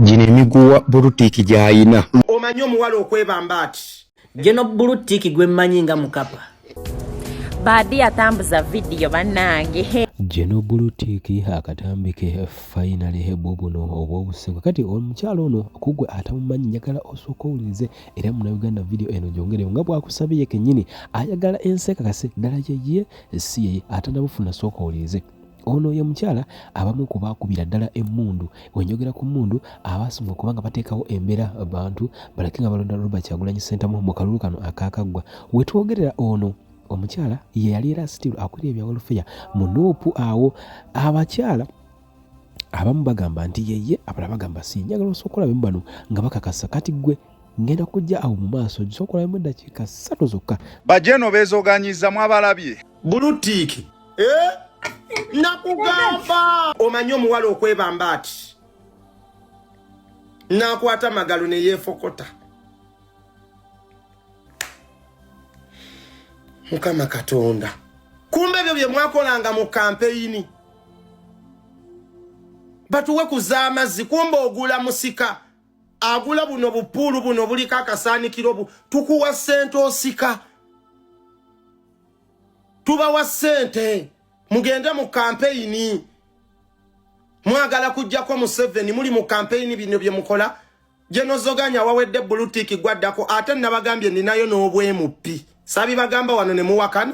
Gino emiguwa Bulutikki gy'ayina. Omanyi omuwala okwebamba ati. Geno Bulutikki gwe mmanyi nga mukapa. Baadi yatambuza vidiyo bannange. Geno Bulutikki akatambi ke finally bwo buno obw'obusengu. Kati omukyala ono kugwe atamumanyi, njagala osooka owulirize era Munnayuganda vidiyo eno gyongereyo nga bw'akusabye ye kennyini ayagala ensi ekakase ddala yeye si yeye atanabufuna. Sooka owulirize. Ono ye mukyala abamu ku baakubira ddala emmundu. Wenjogera ku mmundu, abaasinga okuba nga bateekawo embeera bantu baleke nga balonda Robert Kyagulanyi Ssentamu mu kalulu kano akaakaggwa. Wetwogerera ono omukyala ye yali era still akulira ebya welfare mu NUP. Awo abakyala abamu bagamba nti yeye, abalala bagamba si. Njagala osooka olabemu bano nga bakakasa. Kati gwe ngenda kujja awo mu maaso, gisooka olabemu eddakiika 3 zokka. Bajeno beezoganyiza, mwabalabye. Bulutiiki, eh? Nakugamba omanyi omuwala okwebamba ati nakwata magalo neyeefokota. Mukama Katonda, kumbe ebyo bye mwakolanga mu kampeyini batuwe kuza amazzi, kumbe ogula musika, agula buno bupuulu buno buliko akasaanikiro bu tukuwa ssente osika, tubawa ssente mugende mu kampeyini. Mwagala kujjako Museveni, muli mu kampeyini, bino bye mukola. Genozoganya wawedde. Bulutiki gwaddako. Ate nabagambye ninayo n'obwemupi, sabibagamba wano ne muwakana.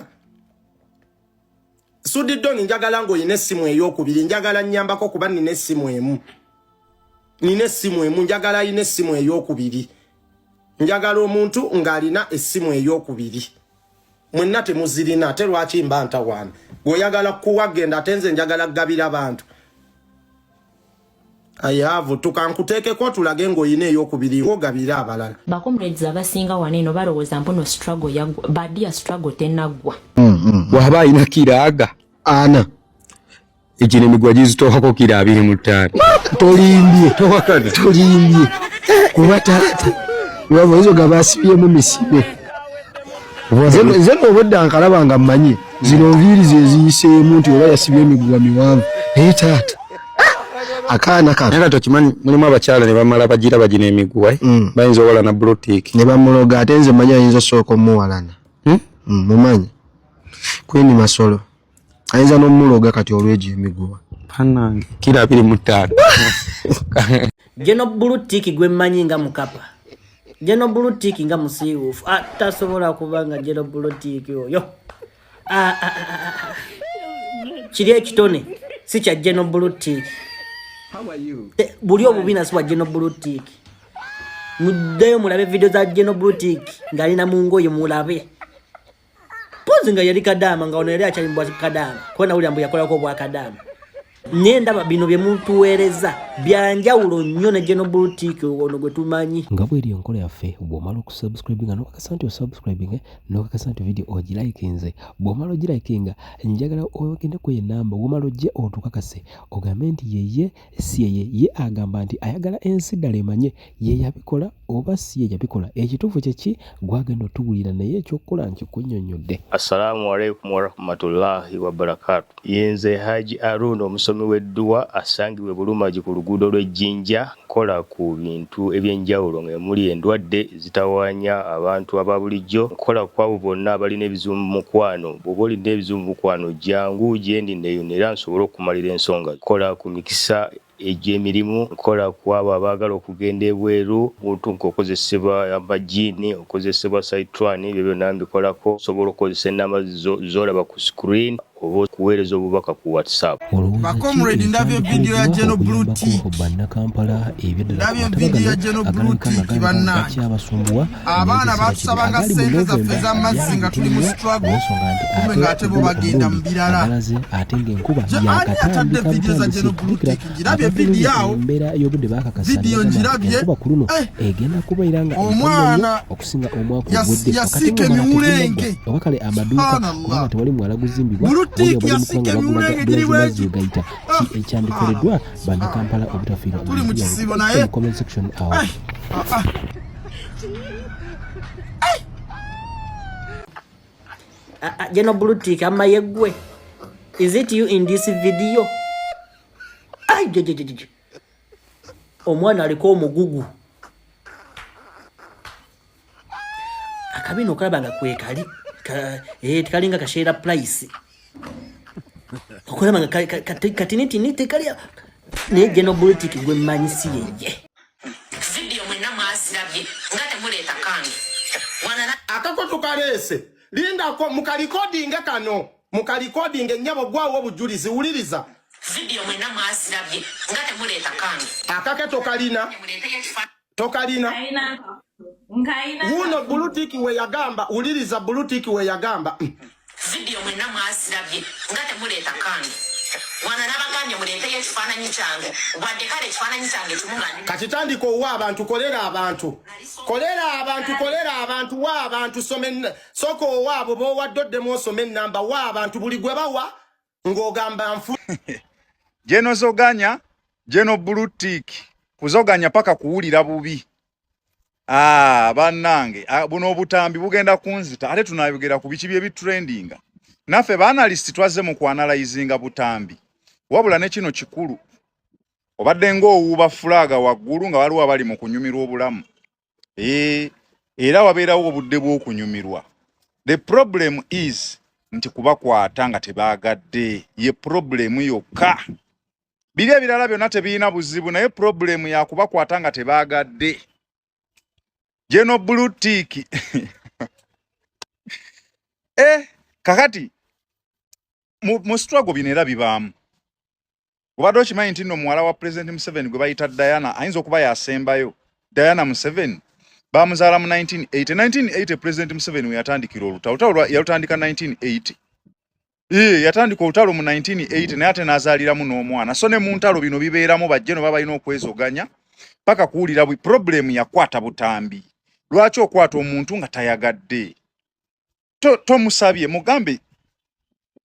Sudidoni, njagala ng'olina essimu eyokubiri, njagala nnyambako kuba nina essimu emu, nina essimu emu. Njagala alina essimu eyokubiri, njagala omuntu ng'alina essimu eyokubiri. Mwenna temuzirina, ate lwaki mba ntawaana? Bw'oyagala kuwa genda, ate nze njagala kugabira bantu. I have tukankuteekeko tulage ng'olina eyokubiri, ogabire abalala. Bacomrades abasinga wano eno balowooza mpuno struggle yaggwa. Badia, struggle tenaggwa. Bw'aba alina kiro aga 40. Egino emiguwa gizitookako kiro 25. Tolimbye. Towakana. Tolimbye, kuba taata lwava oyinza ogamba asibyemu misibe. Nze nobwedda nkalaba nga mmanyi zino nviiri ze ziyiseemu nti oba yasibye emiguwa miwanvu, naye taata akaana kano. Naye kati okimanyi mulimu abakyala ne bamala bagira bagina emiguwa, eh? Bayinza owalana Bluetick. Ne bamuloga. Ate nze manyi ayinza osooka omuwalana. Hmm? Mumanyi Queen Masolo ayinza n'omuloga kati olwegyo emiguwa. Banange, kiro 25. Geno Bulutikki gwe mmanyi nga mukapa. Geno Bulutikki nga musiiwuufu. Ah, tasobola kuba nga Geno Bulutikki oyo. Ah, ah, ah, ah. Kiri ekitone si kya Geno Bulutikki. Buli obubina si bwa Geno Bulutikki. Muddeyo mulabe video za Geno Bulutikki ng'alina mu ngoye, mulabe pozi nga yali kadaama, nga ono yali akyali mubwa kadaama, kuba nawulira mbu yakolako obwa kadaama. Naye ndaba bino bye mutuweereza byanjawulo nnyo ne Geno Bulutikki ono gwe tumanyi. Nga bweri enkola yaffe, bw'omala okusubscribinga n'okakasa nti osubscribinga, n'okakasa nti video ogilikinze, bw'omala ogilikinga, njagala ogende ku enamba, bw'omala ojje otukakase ogambe nti yeye si yeye. Ye agamba nti ayagala ensi ddala emanye ye yabikola oba si ye yabikola. Ekituufu kyeki? Gwagenda otuwulira, naye ekyokukola nkikunnyonnyodde. Assalamu alaikum warahmatullahi wabarakatu. Yenze Haji Aruna, omusomi w'edduwa asangibwa e Bulumagi ku luguudo lw'Ejjinja. Nkola ku bintu ebyenjawulo nga muli endwadde ezitawaanya abantu aba bulijjo. Nkola ku abo bonna abalina ebizibu mu mukwano. Bw'oba olina ebizibu mu mukwano, jangu gyendi neeyune era nsobole okukumalira ensonga. Nkola ku mikisa egy'emirimu, nkola ku abo abaagala okugenda ebweru, omuntu ng'okozesebwa amajiini, okozesebwa saitwani, ebyo byonna mbikolako. Osobola okukozesa ennamba z'olaba ku screen oba okuweereza obubaka ku WhatsApp. Bacomrade, ndabye video ya General Blue Tick. Bannakampala ebyaddala Ndabye video ya General Blue Tick, bannange. Bakyabasumbuwa. Abaana batusabanga ssente zaffe z'amazzi nga tuli mu struggle, kumbe ng'ate bo bagenda mu birala. Agalaze ate ng'enkuba Ani atadde yakatandika video za butandisi. General Blue Tick? Ngirabye video awo. Embeera y'obudde bakakasa Video negamba nti ngirabye. enkuba ku luno egenda kubeera nga Omwana entono nnyo okusinga omwaka oguwedde. yasiika Wakati ng'omwaka emiwulenge. tegunaggwa, oba kale amaduuka Subhanallah. kubanga tewali mwala guzimbibwa. Blue Tick Buli abali mu yasiika kubanga bagula emiwulenge giri bulazi mazzi bwegi. gayita ki ekyandikoleddwa bannakampala obutafiirwa Tuli mu bintu byabwe? kisibo naye. Mu comment section awo. Eh, ah, ah. Ah, ah, Geno Bulutikki amma yeggwe, is it you in this video? Ai, je, je, je, je. Omwana aliko omugugu. Akabina okalaba nga kwekali tekalinga kasheera price. Okulaba nga katinitini tekali naye General Bluetick gwe mmanyi si yeye. Video mwenna mwazirabye nga temuleeta kange. Akako tukaleese. Lindako mukalikodinge kano. Mukalikodinge nnyabo gwawo obujulizi wuliriza. Video mwenna mwazirabye nga temuleeta kange. Akake tokalina. Tokalina. Wuno Bluetick we yagamba, wuliriza Bluetick we yagamba. Video mwenna mwazirabye nga temuleeta kange. Wana n'abagambye muleeteyo ekifaananyi kyange. Wadde kale ekifaananyi kyange kimu nga ndi. Kati tandika owa abantu, kolera abantu. Kolera abantu, kolera abantu, wa abantu, some soko owa abo b'owadde oddemu osome ennamba, wa abantu buli gwe bawa ng'ogamba nfu. Jeno zoganya, Jeno Bluetick, kuzoganya paka kuwulira bubi. Bannange, buno obutambi bugenda kunzita, ate tunayogera ku biki bye bitrendinga. Naffe ba analyst twazze mu kuanalyzinga butambi. Wabula ne kino kikulu. Obadde ng'owuuba fulaga waggulu nga waliwo abali mu kunyumirwa obulamu. Era wabeerawo obudde bw'okunyumirwa. The problem is nti kubakwata nga tebaagadde. Ye problem yokka. Biri ebirala byonna tebirina buzibu naye problem ya kubakwata nga tebaagadde. General Bluetick. Kakati mu struggle bino era bibaamu. Obadde okimanyi nti nno muwala wa President Museveni gwe bayita Diana ayinza okuba yasembayo. Diana Museveni bamuzaala mu 1980. 1980 President Museveni we yatandikira olutalo. Olutalo yalutandika 1980. Yatandika olutalo mu 1980 naye ate n'azaaliramu n'omwana. So ne mu ntalo bino bibeeramu bajje no baba balina okwezoganya paka kuwulira bwi problem yakwata butambi. Lwaki okwata omuntu nga tayagadde? Tomusabye mugambe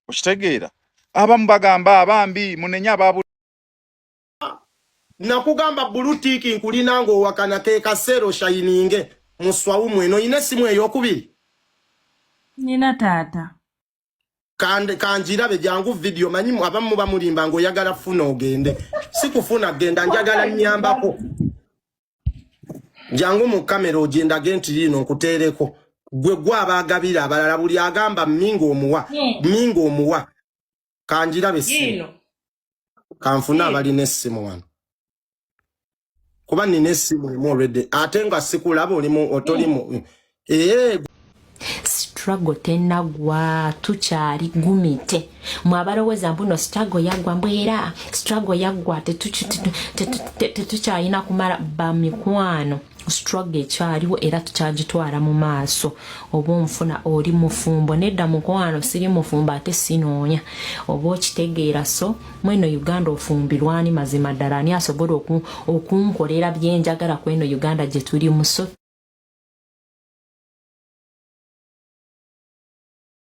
okitegeera. Abamu bagamba abambi munenye ababu. Nakugamba Bluetick nkulina ng'owakana ke kaseera oshayininge mu swawumu eno. Oyina essimu ey'okubiri? Nina taata. Kanjirabe jangu video manyi abamu bamulimba ng'oyagala funa ogende. Si kufuna genda njagala nnyambako. Jangu mu kamera ogyendage nti lino nkuteereko. Gwe gw'abaagabira abalala buli agamba minga omuwa. Minga omuwa. Kanjirabe essimu. Kanfune abalina essimu wano. Kuba nina essimu emu already ate nga sikulaba olimu otolimu. Struggle tenagwa tukyali gumite. Mwabalowooza mbuno struggle yaggwa mbwera struggle yaggwa tetukyalina kumala ba mikwano. Struggle ekyaliwo era tukyagitwala mu maaso. Oba onfuna oli mufumbo nedda mukwano siri mufumbo ate sinoonya. Oba okitegeera so mweno Uganda ofumbirwani mazima ddala ani asobola okunkolera bye njagala kweno Uganda gye tuli muso.